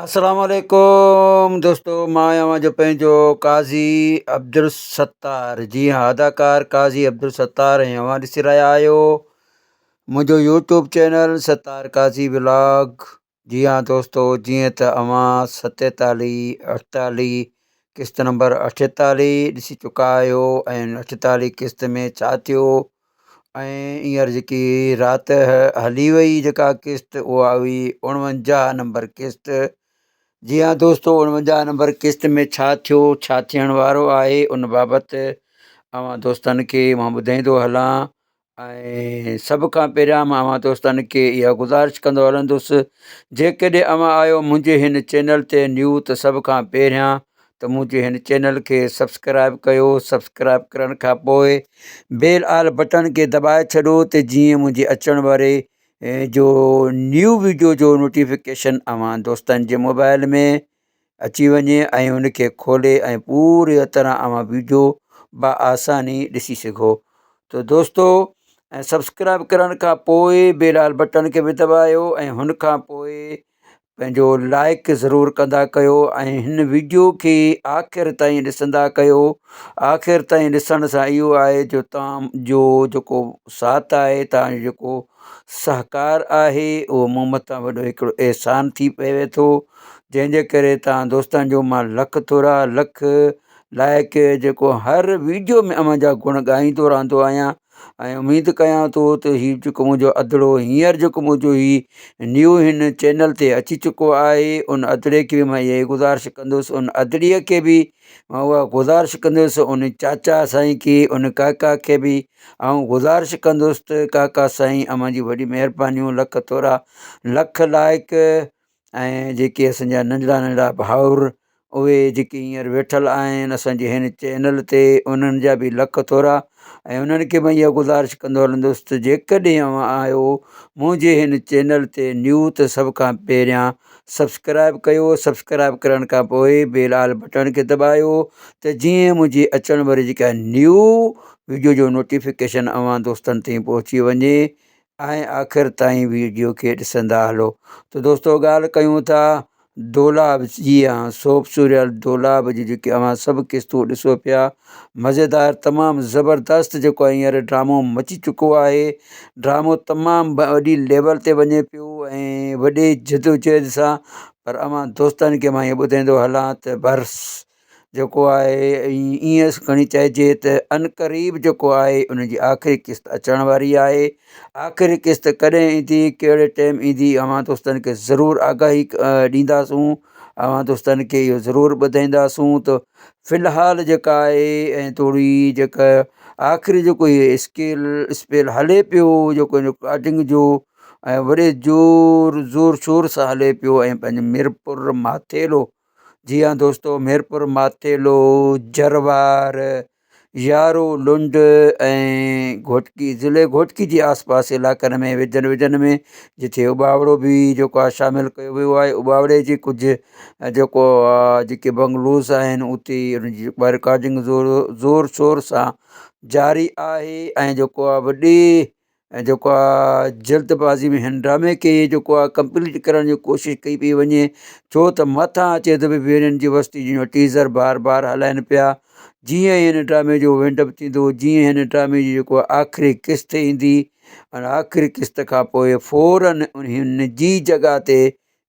السلام عليڪم دوستو مان آهيان اوهان جو پنهنجو قاضي عبدالستار جي ها اداڪار قاضي عبدالستار ۽ اوهان ڏسي رهيا آهيو منهنجو YouTube channel Sattar Qazi vlog جي ها دوستو جيئن ته اوهان ستيتاليهه اٺتاليهه قسط نمبر اٺيتاليهه ڏسي چڪا آهيو ۽ اٺيتاليهه قسط ۾ ڇا ٿيو ۽ هينئر جيڪي رات هلي وئي جيڪا قسط اها هئي اوڻونجاهه نمبر قسط جي ها دوستو اوڻونجاهه نمبر قسط ۾ ڇا ٿيو ڇا ٿيڻ وارو آهي ان بابت اوهان دوستن کي مان ٻڌائيندو هلان ۽ سڀ کان پهريان مان اوهان دوستن کي اها گذارش ڪندو هلندس جيڪڏهن اوهان آهيو منهنجي هن چينل تي نيو ته سڀ کان پهريان ته منهنجي هن چينل کي سبسڪرائب ڪيو سبسڪرائب ڪرڻ کان پوء بيل آل بٽڻ کي دٻائي ڇڏو ته جيئن منهنجي اچڻ واري جو نيو ويڊيو جو نوٽيفڪيشن اوهان دوستن جي موبائل ۾ اچي وڃي ۽ ان کي کولي ۽ پوري طرح اوهان ويڊيو با آساني ڏسي سگهو ته دوستو ۽ سبسڪرائب ڪرڻ کان پوء بيل آل بٽڻ کي به دٻايو ۽ هن کان پوء پنهنجو لائڪ ضرور ڪندا ڪيو ۽ هن ويڊيو کي آخر تائين ڏسندا ڪيو آخر تائين ڏسڻ سان اهو آهي جو توهان جو جيڪو ساٿ آهي توهان جو جيڪو سهڪار آهي اهو مون مٿان وڏو هڪڙو احسان ٿي پوي ٿو جنهن جي ڪري توهان دوستن جو مان لک ٿورا لک لائڪ جيڪو هر ويڊيو ۾ اوهان جا گڻ ڳائيندو رهندو آهيان ۽ اميد ڪيان ٿو ته هي جيڪو منهنجو ادڙو هينئر جيڪو منهنجو هي نيو هن چينل تي اچي چڪو آهي ان ادڙي کي به مان اها ئي گذارش ڪندس ان ادڙي کي به مان اها گذارش ڪندس ان چاچا سائين کي ان ڪاڪا کي به آئون گذارش ڪندس ته ڪاڪا سائين اوهان جي وڏي مهربانيون لک ٿورا لک لائق ۽ جيڪي اسان جا ننڍڙا ننڍڙا ڀائر اهي جيڪي هينئر ويٺل آهن اسان جي هن چينل تي انهن جا به لک ٿورا ۽ انهن کي مان اها گذارش ڪندو هلندس ته جيڪڏهن اوهان آهيو منهنجي هن چينل تي نيو ته سڀ کان پهريان سبسڪرائب ڪيو سبسڪرائب ڪرڻ کان پوء بيل آل بٽڻ کي دٻايو ته جيئن منهنجي اچڻ واري جيڪا نيو ويڊيو جو نوٽيفڪيشن اوهان دوستن تائين پهچي وڃي ۽ آخر تائين ويڊيو کي ڏسندا هلو ته دوستو ڳالهه ڪيون ٿا دولاب جي ها سوپ سيريل دولاب جي جيڪي اوهان سڀ قسطون ڏسو پيا مزيدار تمام زبردست جيڪو آهي هينئر ڊرامو مچي چڪو آهي ڊرامو تمام وڏي ليول تي وڃي پيو ۽ وڏي جدوجهد سان پر اوهان دوستن کي مان اهو ٻڌائيندو هلان ته برس جيڪو آهي ائين کڻي چئجي ته عنقريب جيڪو آهي ان جي آخري قسط اچڻ واري آهي آخري قسط ڪڏهن ايندي ڪهڙي ٽائيم ايندي اوهان دوستن کي ضرور آگاهي ڏينداسون اوهان دوستن کي اهو ضرور ٻڌائينداسون ته في الحال جيڪا آهي ۽ ٿوري جيڪا آخري جيڪو هي اسڪيل اسپيل هلي پيو جيڪو رڪارڊنگ جو ۽ وڏي زور زور شور سان هلي پيو ۽ پنهنجي ميرپور ماٿيلو جي ها دوستو ميرپور ماٿيلو، جروار، يارو لنڊ ۽ گهوٽڪي ضلعي گهوٽڪي جي آس پاس علائقن ۾ ويجهن ويجهن ۾ جتي اٻاوڙو به جيڪو آهي شامل ڪيو ويو آهي اٻاوڙي جي ڪجهه جيڪو آهي جيڪي بنگلوز آهن اتي ان جي رڪارڊنگ زور زور شور سان جاري آهي ۽ جيڪو آهي وڏي ۽ جيڪو آ جلد بازي ۾ هن ڊرامي کي جيڪو آ ڪمپليٽ ڪرڻ جي ڪوشش ڪئي پئي وڃي ڇو ته مٿان اچي ٿو ويرين جي وستي جو ٽيزر بار بار هلائن پيا جيئن ئي هن ڊرامي جو وينڊ اپ ٿيندو جيئن هن ڊرامي جي جيڪو آخري قسط ايندي ۽ آخري قسط کان پوء فورن هن جي جڳهه تي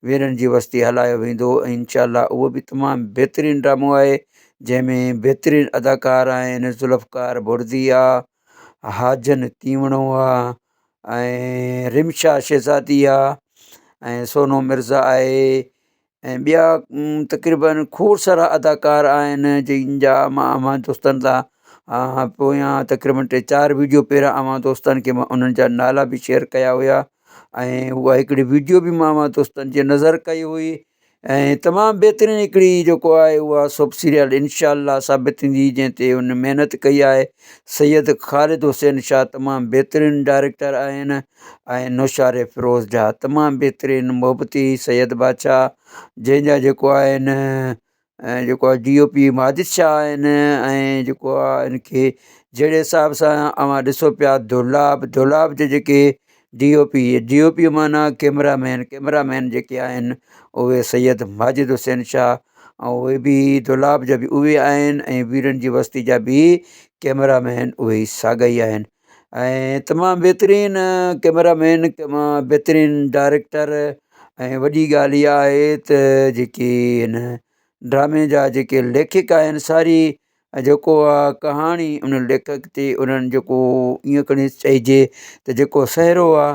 ويرن جي وستي هلايو ويندو ۽ انشاء الله اهو به تمام بهترين ڊرامو آهي جنهن ۾ بهترين اداڪار آهن ذوالفقار بڙدي آ حاجن تيوڻو آ ۽ رمشا شهزادي آ ۽ سونو مرزا آهي ۽ ٻيا تقريبن کوڙ سارا اداڪار آهن جن جا مان اوهان دوستن سان پويان تقريبن ٽي چار ويڊيو پهريان اوهان دوستن کي مان انهن جا نالا به شيئر ڪيا هيا ۽ اها هڪڙي ويڊيو به مان اوهان دوستن جي نظر ڪئي هئي ۽ تمام بهترين هڪڙي جيڪو آهي اها سوپ سيريل انشاء الله ثابت ٿيندي جنهن تي هن محنت ڪئي آهي سيد خالد حسين شاهه تمام بهترين ڊائريڪٽر آهن ۽ نوشهري فيروز جا تمام بهترين محبتي سيد بادشاهه جنهن جا جيڪو آهن ۽ جيڪو آهي D O P Majid Shah آهن ۽ جيڪو آهي ان کي جهڙي حساب سان اوهان ڏسو پيا دولاب دولاب جي جيڪي D O P, D O P معنيٰ ڪيمرا مين، ڪيمرا مين جيڪي آهن اهي سيد ماجد حسين شاهه ۽ اهي به دولاب جا به اهي آهن ۽ ويرن جي وستي جا به ڪيمرا مين اهي ئي ساڳا ئي آهن ۽ تمام بهترين ڪيمرا مين بهترين ڊائريڪٽر ۽ وڏي ڳالهه اها آهي ته جيڪي هن ڊرامي جا جيڪي ليکڪ آهن ساري جيڪو آ ڪهاڻي ان ليکڪ تي انهن جيڪو ائين کڻي چئجي ته جيڪو سهرو آ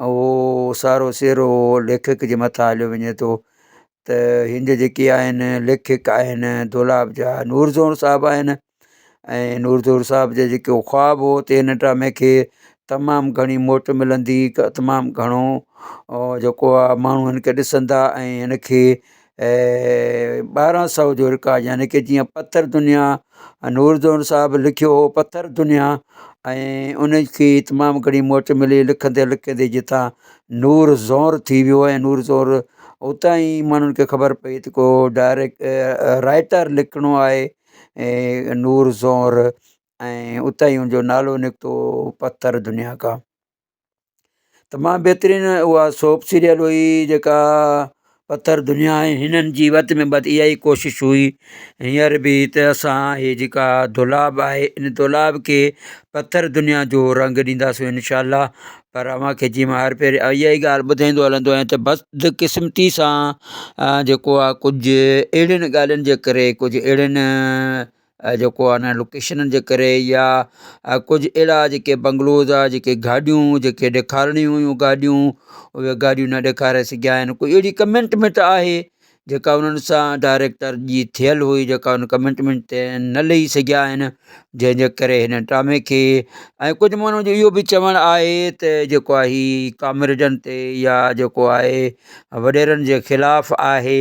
اهو سارو سهرو ليکڪ جي مٿان هليو وڃي ٿو ته هن جا جيڪي آهن ليکڪ آهن دولاب جا نور زئور صاحب آهن ۽ نور زئور صاحب جو جيڪو خواب هو ته هن ڊرامي کي تمام گهڻي موٽ ملندي تمام گهڻو جيڪو آهي ماڻهو هن کي ڏسندا ۽ هن کي 12 سئو جو رڪارڊ يعني ڪه جيئن پٿر دنيا نور زئور صاحب لکيو هو پٿر دنيا ۽ ان کي تمام گهڻي موٽ ملي لکندي لکندي جتان نور زئور ٿي ويو ۽ نور زئور اتان ئي ماڻهن کي خبر پئي ته ڪو ڊائريڪٽ رائيٽر لکڻو آهي ۽ نور زور ۽ اتان ئي ان جو نالو نڪتو پٿر دنيا کا. تمام بهترين اها سوپ سيريل هئي جيڪا پٿر دنيا ۽ هنن جي وڌ ۾ وڌ اها ئي ڪوشش هئي هينئر به ته اسان هي جيڪا دولاب آهي ان دولاب کي پٿر دنيا جو رنگ ڏينداسون انشاء الله پر اوهان کي جيئن مان هر ڀيري اها ئي ڳالهه ٻڌائيندو هلندو آهيان ته بدقسمتي سان جيڪو آهي ڪجهه اهڙين ڳالهين جي ڪري ڪجهه اهڙين جيڪو آهي نه لوڪيشنن جي ڪري يا ڪجهه اهڙا جيڪي بنگلوز آهي جيڪي گاڏيون جيڪي ڏيکارڻيون هيون گاڏيون اهي گاڏيون نه ڏيکاري سگهيا آهن ڪوئي اهڙي ڪمٽمينٽ آهي جيڪا انهن سان ڊائريڪٽر جي ٿيل هئي جيڪا ان ڪمٽمينٽ تي نه لهي سگهيا آهن جنهن جي ڪري هن ڊرامي کي ۽ ڪجهه ماڻهن جو اهو به چوڻ آهي ته جيڪو آهي هي ڪامريڊن تي يا جيڪو آهي وڏيرن جي خلاف آهي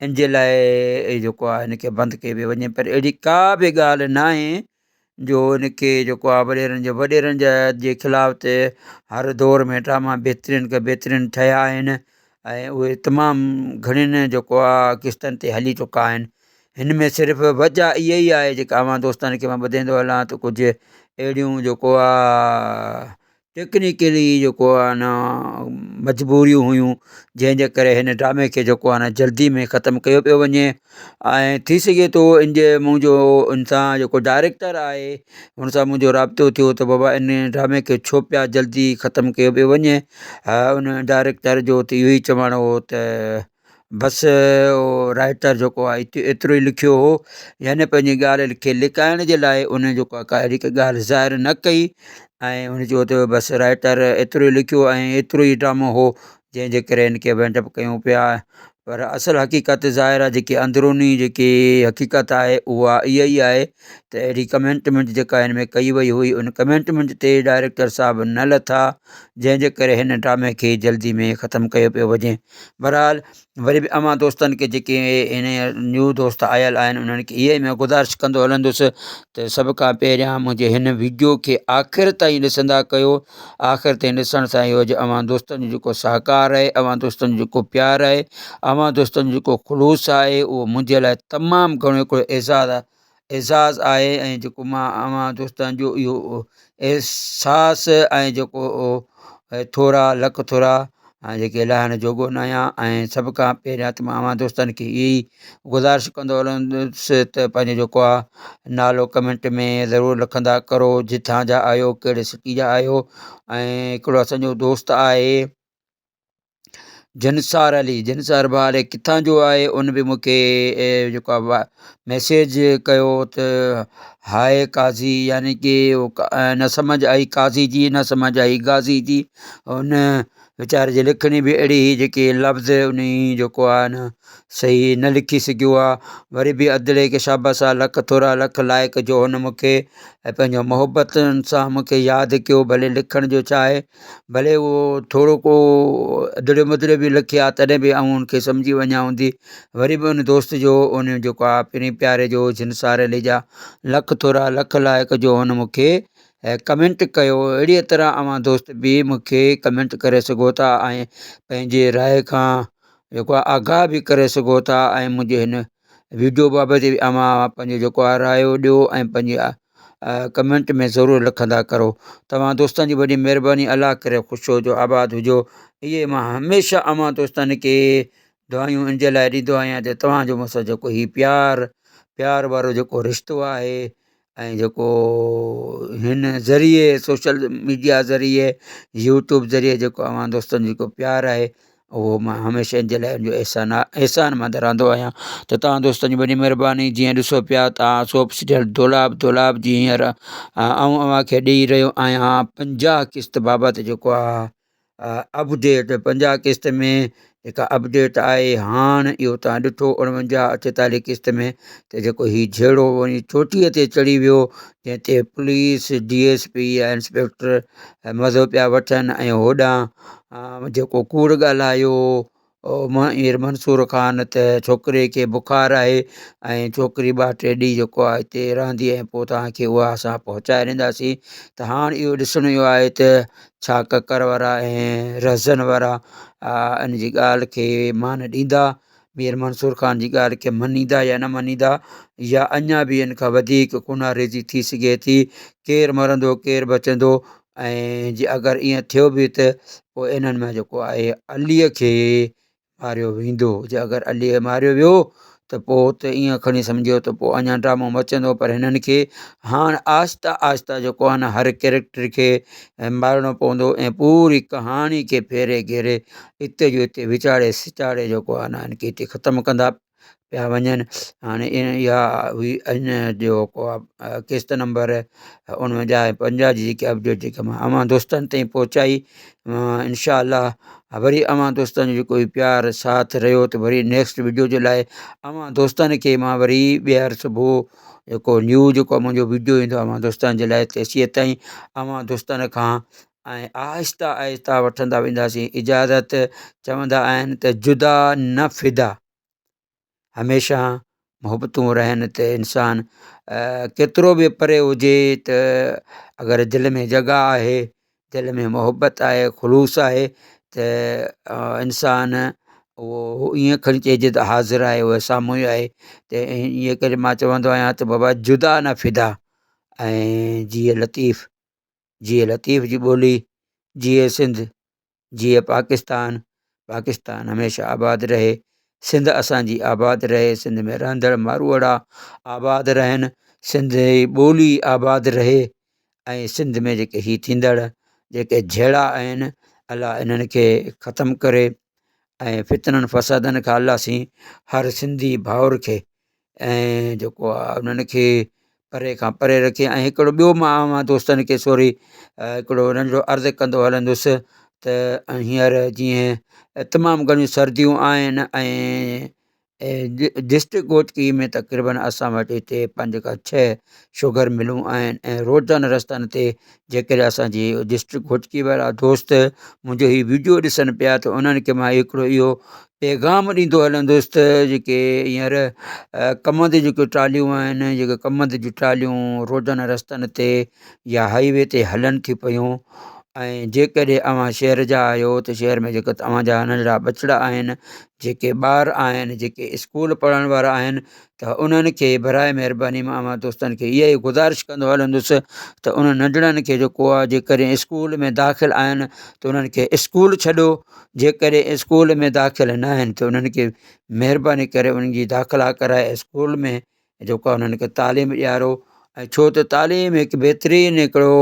ان جي لاء جيڪو آهي هن کي بند ڪيو پيو وڃي پر اهڙي ڪا به ڳالهه ناهي جو ان کي جيڪو آهي وڏيرن جي وڏيرن جا جي خلاف تي هر دور ۾ ڊراما بهترين کان بهترين ٺهيا آهن ۽ اهي تمام گهڻين جيڪو آهي قسطن تي هلي چڪا آهن هن ۾ صرف وجهه اها ئي آهي جيڪا اوهان دوستن کي مان ٻڌائيندو هلان ته ڪجهه اهڙيون جيڪو آهي ٽيڪنيڪلي جيڪو آهي نه مجبوريون هيون جنهن جي ڪري هن ڊرامي کي جيڪو آهي نه جلدي ۾ ختم ڪيو پيو وڃي ۽ ٿي سگهي ٿو ان جي منهنجو ان سان جيڪو ڊائريڪٽر آهي ان سان منهنجو رابطو ٿيو ته بابا ان ڊرامي کي ڇو پيا جلدي ختم ڪيو پيو وڃي ان ڊائريڪٽر جو ته اهو ئي چوڻ هو ته بس اهو رائيٽر جيڪو آهي ايترو ئي لکيو هو يعني پنهنجي ڳالهه کي لڪائڻ جي لاء ان جيڪو آهي ڪا اهڙي ڪا ڳالهه ظاهر نه ڪئي ۽ هن چيو ته بس رائيٽر ايترو ئي لکيو ۽ ايترو ئي ڊرامو هو جنهن جي ڪري هن کي وائنڊ اپ ڪيون پيا پر اصل حقيقت ظاهر آهي جيڪي اندروني جيڪي حقيقت آهي اها اها ئي آهي ته اهڙي ڪمينٽمينٽ جيڪا هن ۾ ڪئي وئي هئي ان ڪمينٽمينٽ تي ڊائريڪٽر صاحب نه لٿا جنهن جي ڪري هن ڊرامي کي جلدي ۾ ختم ڪيو پيو وڃي بھرحال وري به اوهان دوستن کي جيڪي هن نيو دوست آيل آهن انهن کي اها ئي مان گذارش ڪندو هلندس ته سڀ کان پهريان منهنجي هن ويڊيو کي آخر تائين ڏسندا ڪيو آخر تائين ڏسڻ سان اهو جو اوهان دوستن جو جيڪو سهڪار آهي اوهان دوستن جو جيڪو پيار آهي اوهان دوستن جو جيڪو خلوص آهي اهو منهنجي لاء تمام گهڻو هڪڙو اعزاز آهي اعزاز آهي ۽ جيڪو مان اوهان دوستن جو اهو احساس ۽ جيڪو ٿورا لک ٿورا جيڪي لاهڻ جوڳو نه آهيان ۽ سڀ کان پهريان ته مان اوهان دوستن کي اهي ئي گذارش ڪندو هلندس ته پنهنجو جيڪو آهي نالو ڪمينٽ ۾ ضرور لکندا ڪرو جتان جا آهيو ڪهڙي سٽي جا آهيو ۽ هڪڙو اسانجو دوست آهي جنسار علي جنسار ڀاء الائي ڪٿان جو آهي ان به مون کي جيڪو آهي ميسيج ڪيو ته هاء قاضي يعني ڪي نه سمجهه آئي قاضي جي نه سمجهه آئي غازي جي ان ويچاري جي لکڻي به اهڙي هئي جيڪي لفظ ان جيڪو آهي نه صحيح نه لکي سگهيو آهي وري به ادڙي کي شابس آهي لک ٿورا لک لائق جو هن مون کي پنهنجو محبتن سان مون کي ياد ڪيو ڀلي لکڻ جو ڇا آهي ڀلي اهو ٿورو ڪو ادڙيو مدڙيو به لکي ها تڏهن به آئون ان کي سمجهي وڃان هوندي وري به ان دوست جو ان جيڪو آهي پرين پياري جو جنسار علي جا لک ٿورا لک لائق جو هن مون کي ڪمينٽ ڪيو اهڙيء طرح اوهان دوست به مون کي ڪمينٽ ڪري سگهو ٿا ۽ پنهنجي راء کان جيڪو آهي آگاهه به ڪري سگهو ٿا ۽ منهنجي هن ويڊيو بابت به اوهان پنهنجو جيڪو آهي رايو ڏيو ۽ پنهنجي ڪمينٽ ۾ ضرور لکندا ڪرو توهان دوستن جي وڏي مهرباني الله ڪري خوش هجو آباد هجو اهي مان هميشه اوهان دوستن کي دعايون ان جي لاء ڏيندو آهيان ته توهان جو مون سان جيڪو هي پيار پيار وارو جيڪو رشتو آهي ۽ جيڪو هن ذريعي سوشل ميڊيا ذريعي يوٽيوب ذريعي جيڪو اوهان دوستن جو جيڪو پيار آهي اهو مان هميشه ان جي لاء ان جو احسان احسان مند رهندو آهيان ته توهان دوستن جي وڏي مهرباني جيئن ڏسو پيا توهان سوپ سيريل دولاب دولاب جي هينئر آئون اوهان کي ڏئي رهيو آهيان 50 قسط بابت جيڪو آهي اپڊيٽ 50 قسط ۾ جيڪا اپڊيٽ آئي هاڻ اهو توهان ڏٺو 49 48 قسط ۾ ته جيڪو هي جهيڙو وڃي چوٽيء تي چڙهي ويو جنهن تي پوليس ڊي ايس پي يا انسپيڪٽر مزو پيا وٺن ۽ هوڏانهن جيڪو ڪوڙ ڳالهايو مير منصور خان ته ڇوڪري کي بخار آهي ۽ ڇوڪري ٻه ٽي ڏينهن جيڪو آهي هتي رهندي ۽ پوء توهان کي اها اسان پهچائي ڏينداسين ته هاڻ اهو ڏسڻو اهو آهي ته ڇا ڪڪر وارا ۽ رهزن وارا ان جي ڳالهه کي مان ڏيندا مير منصور خان جي ڳالهه کي مڃيندا يا نه مڃيندا يا اڃا به ان کان وڌيڪ خونريزي ٿي سگهي ٿي ڪير مرندو ڪير بچندو ۽ جي اگر ائين ٿيو به ته پوء انهن مان جيڪو آهي عليء کي ماريو ويندو جي اگر عليء کي ماريو ويو ته پوء ته ائين کڻي سمجهو ته پوء اڃا ڊرامو مچندو پر هنن کي هاڻ آهستي آهستي جيڪو آهي نه هر ڪيريڪٽر کي مارڻو پوندو ۽ پوري ڪهاڻي کي ڦيري گهيري اتي جو اتي وچاڙي سچاڙي جيڪو آهي نه هن کي اتي ختم ڪندا پيا وڃن هاڻي اها هئي ان جو قسط نمبر 49 ۽ 50 جي جيڪي اپڊيٽ جيڪا مان اوهان دوستن تائين پهچائي انشاء الله وري اوهان دوستن جو جيڪو پيار ساٿ رهيو ته وري نيڪسٽ وڊيو جي لاء اوهان دوستن کي مان وري ٻيهر صبح جيڪو نيو جيڪو منهنجو وڊيو ايندو اوهان دوستن جي لاء تيسين تائين اوهان دوستن کان ۽ آهستي آهستي وٺندا وينداسين اجازت چوندا آهن ته جدا نه فدا هميشه محبتون رهن ته انسان ڪيترو به پري هجي ته اگر دل ۾ جڳهه آهي دل ۾ محبت آهي خلوص آهي ته انسان اهو ائين کڻي چئجي ته حاضر آهي اهو سامهون ئي آهي ته ائين ڪري مان چوندو آهيان ته بابا جدا نه فدا ۽ جيئي لطيف جيئي لطيف جي ٻولي، جيئي سنڌ، جيئي پاڪستان، پاڪستان هميشه آباد رهي، سنڌ اسان جي آباد رهي، سنڌ ۾ رهندڙ ماروئڙا آباد رهن، سنڌ جي ٻولي آباد رهي ۽ سنڌ ۾ جيڪي هي ٿيندڙ جيڪي جهيڙا آهن الله انهن کي ختم ڪري ۽ فتنن فسادن کان الله سين هر سنڌي ڀائر کي ۽ جيڪو آهي انهن کي پري کان پري رکي ۽ هڪڙو ٻيو مان اوهان دوستن کي سوري هڪڙو ننڍڙو عرض ڪندو هلندس ته هينئر جيئن تمام گهڻيون سرديون آهن ۽ ڊسٽرڪٽ گهوٽڪي ۾ تقريبن اسان وٽ هتي پنج کان ڇهه شگر ملون آهن ۽ روڊن رستن تي جيڪڏهن اسانجي ڊسٽرڪٽ گهوٽڪي وارا دوست منهنجو هي ويڊيو ڏسن پيا ته انهن کي مان هڪڙو اهو پيغام ڏيندو هلندس ته جيڪي هينئر ڪمند جيڪي ٽراليون آهن جيڪي ڪمند جون ٽراليون روڊن رستن تي يا هائي وي تي هلن ٿيون پيون ۽ جيڪڏهن اوهان شهر جا آهيو ته شهر ۾ جيڪي توهان جا ننڍڙا ٻچڙا آهن جيڪي ٻار آهن جيڪي اسڪول پڙهڻ وارا آهن ته انهن کي براء مهرباني مان اوهان دوستن کي اها ئي گذارش ڪندو هلندس ته انهن ننڍڙن کي جيڪو آهي جيڪڏهن اسڪول ۾ داخل آهن ته انهن کي اسڪول ڇڏو جيڪڏهن اسڪول ۾ داخل نه آهن ته انهن کي مهرباني ڪري انهن جي داخلا ڪرائي اسڪول ۾ جيڪو آهي انهن کي تعليم ڏيارو ۽ ڇو ته تعليم هڪ بهترين هڪڙو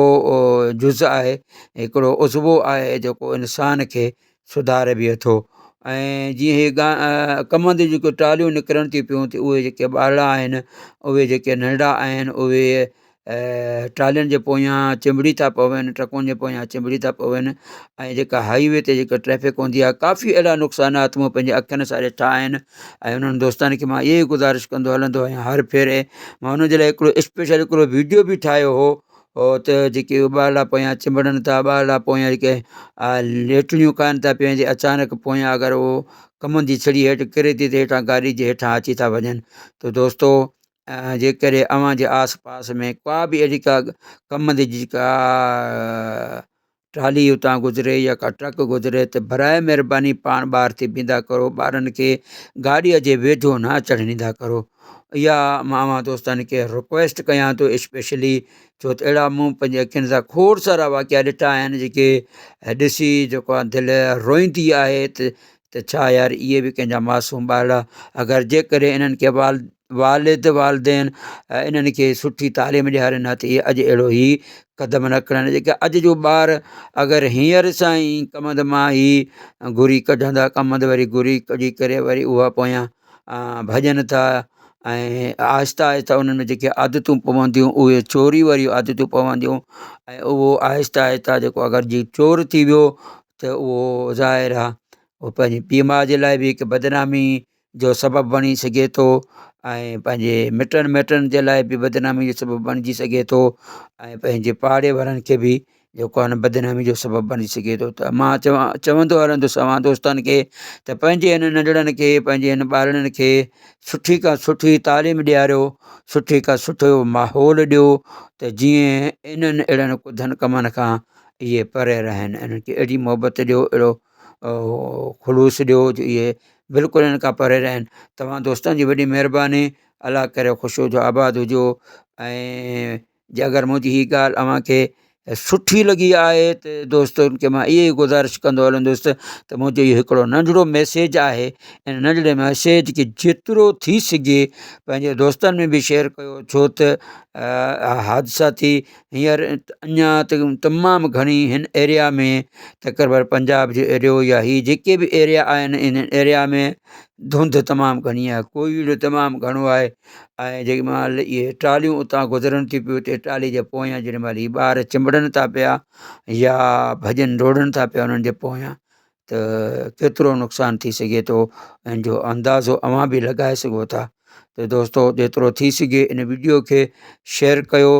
جز آهي هڪڙو عضوو آهي جيڪو انسان کي سڌاري به اٿو ۽ جيئن هي ڪمند جون جيڪي ٽالهيون نڪرن ٿيون پيون ته اهي جيڪي ٻارڙا آهن اهي جيڪي ننڍڙا آهن اهي ٽرالين جي پويان چنبڙي ٿا پون ٽرڪن جي پويان چنبڙي ٿا پون ۽ جيڪا هائي وي تي جيڪا ٽريفڪ هوندي آهي ڪافي اهڙا نقصانات مون پنهنجي اکين سان ڏٺا آهن ۽ انهن دوستن کي مان اهي ئي گذارش ڪندو هلندو آهيان هر ڦيري مان انهن جي لاء هڪڙو اسپيشل هڪڙو ويڊيو به ٺاهيو هو ته جيڪي ٻارڙا پويان چنبڙن ٿا ٻارڙا پويان جيڪي ليٽڻيون کائن ٿا پيا جي اچانڪ پويان اگر اهو ڪمن جي ڇڙي هيٺ ڪري ٿي ته هيٺان گاڏي جي هيٺان اچي ٿا وڃن ته دوستو جيڪڏهن اوهان جي آس پاس ۾ ڪا به اهڙي ڪا ڪم جي ڪا ٽرالي اتان گذري يا ڪا ٽرڪ گذري ته برائي مهرباني پاڻ ٻاهر ٿي بيهندا ڪرو، ٻارن کي گاڏيء جي ويجهو نه اچڻ ڏيندا ڪرو. اها مان اوهان دوستن کي رڪويسٽ ڪيان ٿو اسپيشلي ڇو ته اهڙا مون پنهنجي اکين سان کوڙ سارا واقعا ڏٺا آهن جيڪي ڏسي جيڪو آهي دل روئيندي آهي ته ڇا يار اهي به ڪنهن جا معصوم ٻارڙا اگر جيڪڏهن انهن کي والد والدين انهن کي سٺي تعليم ڏيارين ها ته اهي اڄ اهڙو هي قدم نه کڻن جيڪي اڄ جو ٻار اگر هينئر سان ئي ڪمند مان هي گهري ڪڍندا ڪمند وري گهري ڪڍي ڪري وري اها پويان ڀڄن ٿا ۽ آهستي آهستي انهن ۾ جيڪي عادتون پونديون اهي چوري واريون عادتون پونديون ۽ اهو آهستي آهستي جيڪو اگر جي چور ٿي ويو ته اهو ظاهر آهي اهو پنهنجي پيء ماء جي لاء به هڪ بدنامي جو سبب بڻي سگهي ٿو ۽ پنهنجي مٽن مائٽن جي لاء به بدنامي جو سبب بڻجي سگهي ٿو ۽ پنهنجي پاڙي وارن کي به جيڪو آهي نه بدنامي جو سبب بڻجي سگهي ٿو ته مان چوان چوندو هلندس اوهان دوستن کي ته پنهنجي هن ننڍڙن کي پنهنجي هن ٻارڙن کي سٺي کان سٺي تعليم ڏياريو سٺي کان سٺو ماحول ڏيو ته جيئن انهن اهڙن ڪڌن ڪمن کان اهي پري رهن انهن کي اهڙي محبت ڏيو اهڙو خلوص ڏيو جو اهي بلڪل انهن کان پري رهن توهان دوستن جي وڏي مهرباني الله ڪري خوش هجو آباد هجو ۽ جي اگر منهنجي هي ڳالهه اوهان کي سٺي لڳي آهي ته دوستن کي مان اها ئي گذارش ڪندو هلندس ته منهنجو اهو هڪڙو ننڍڙو ميسيج آهي ان ننڍڙي ميسيج کي جيترو ٿي سگهي پنهنجي دوستن ۾ به شيئر ڪيو ڇو ته حادثا ٿي هينئر اڃا ته تمام گهڻي هن ايريا ۾ تقريبن پنجاب جو ايريو يا هي جيڪي به ايريا آهن ان ايريا ۾ ڌنڌ تمام گهڻي آهي ڪوهيڙو تمام گهڻو آهي ۽ جيڏي مهل اهي ٽراليون اتان گذرن ٿيون پيون اتي ٽرالي جي پويان جيڏي مهل هي ٻار چنبڙن ٿا پيا يا ڀڄن ڊوڙن ٿا پيا انهن جي پويان ته ڪيترو نقصان ٿي سگهي ٿو ان جو اندازو اوهان به لڳائي سگهو ٿا ته دوستو جيترو ٿي سگهي ان وڊيو کي شيئر ڪيو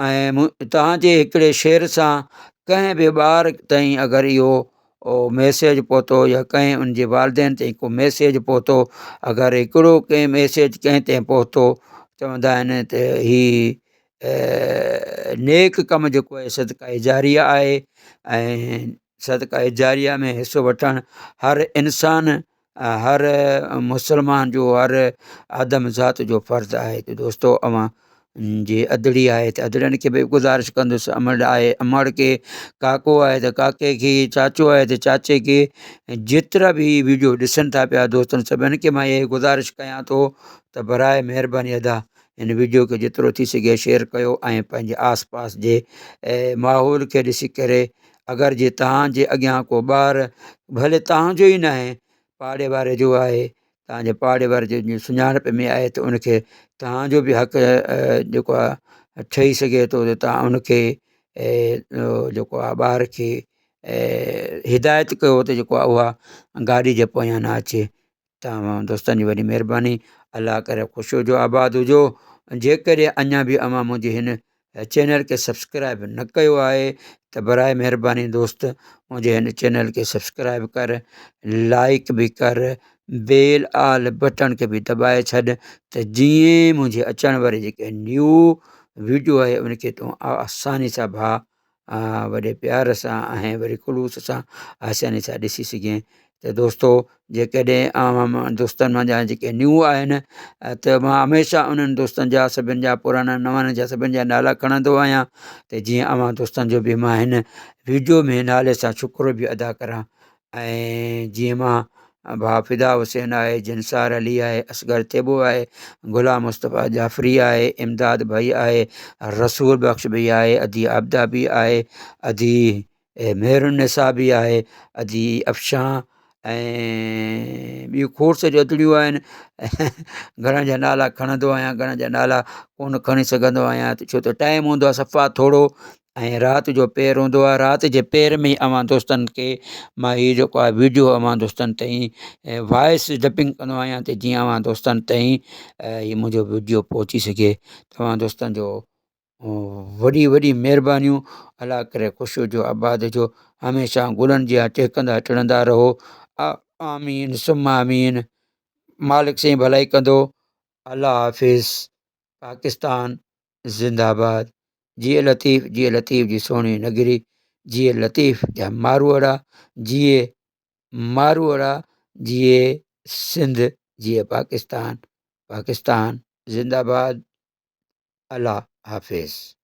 ۽ توهان جي هڪڙي شيئر سان ڪنهن به ٻار تائين اگر اهو ميسيج پهتو يا ڪنهن ان جي والدين تائين ڪو ميسيج پهتو اگر هڪڙو ڪنهن ميسيج ڪنهن تائين پهتو چوندا آهن ته هي نيڪ ڪم جيڪو آهي صدقه جاريه آهي ۽ صدقه جاريه ۾ حصو وٺڻ هر انسان هر مسلمان جو هر آدم ذات جو فرض آهي ته دوستو اوهان جي ادڙي آهي ته ادڙين کي به گذارش ڪندس امڙ آهي امڙ کي ڪاڪو آهي ته ڪاڪي کي چاچو آهي ته چاچي کي جيترا به هي ويڊيو ڏسن ٿا پيا دوستن سڀن کي مان اها گذارش ڪيان ٿو ته براء مهرباني ادا هن ويڊيو کي جيترو ٿي سگهي شيئر ڪيو ۽ پنهنجي آس پاس جي ماحول کي ڏسي ڪري اگر جي توهان جي اڳيان ڪو ٻار ڀلي توهان جو ئي ناهي پاڙي واري جو آهي توهان جي پاڙي واري جي سڃاڻپ ۾ آهي ته ان کي توهان جو به حق جيڪو آهي ٺهي سگهي ٿو ته توهان ان کي جيڪو آهي ٻار کي هدايت ڪيو ته جيڪو آهي اها گاڏي جي پويان نه اچي توهان دوستن جي وڏي مهرباني الله ڪري خوش هجو آباد هجو جيڪڏهن اڃا به اوهان منهنجي هن چينل کي سبسڪرائب نه ڪيو آهي ته برائي مهرباني دوست منهنجي هن چينل کي سبسڪرائب ڪر لائڪ به ڪر بيل آل بٽڻ کي به دٻائي ڇڏ ته جيئن منهنجي اچڻ واري جيڪي نيو ويڊيو آهي ان کي تون آساني سان ڀا وڏي پيار سان ۽ وري خلوص سان آساني سان ڏسي سگهين ته دوستو جيڪڏهن اوهان دوستن منجهان جيڪي نيو آهن ته مان هميشه انهن دوستن جا سڀن جا پراڻا نوان جا سڀن جا نالا کڻندو آهيان ته جيئن اوهان دوستن جو به مان هن ويڊيو ۾ نالي سان شڪر به ادا ڪران ۽ جيئن مان ڀاء فدا حسين آهي، جنسار علي آهي، اصغر ٿيٻو آهي، غلام مصطفيٰ جعفري آهي، امداد ڀئي آهي، رسول بخش به آهي، ادي عابده به آهي، ادي مهرالنساء به آهي، ادي افشان ۽ ٻيون کوڙ ساريون ادڙيون آهن گهڻن جا نالا کڻندو آهيان گهڻن جا نالا ڪونه کڻي سگهندو آهيان ڇو ته ٽائيم هوندو آهي صفا ٿورو ۽ رات جو پير هوندو آهي رات جي پير ۾ اوهان دوستن کي مان هي جيڪو آهي ويڊيو اوهان دوستن تائين وائس ڊبنگ ڪندو آهيان ته جيئن اوهان دوستن تائين هي منهنجو ويڊيو پهچي سگهي توهان دوستن جو وڏي وڏي مهربانيون الله ڪري خوش هجو آباد هجو هميشه گلن جيان ٽهڪندا ٽڙندا رهو آمين ثم آمين مالڪ سائين ڀلائي ڪندو الله حافظ پاڪستان زنده آباد جيئي لطيف جيئي لطيف جي سهڻي نگري. جيئي لطيف جا ماروئڙا، جيئي ماروئڙا، جيئي سنڌ، جيئي پاڪستان، پاڪستان زنده باد، الله حافظ.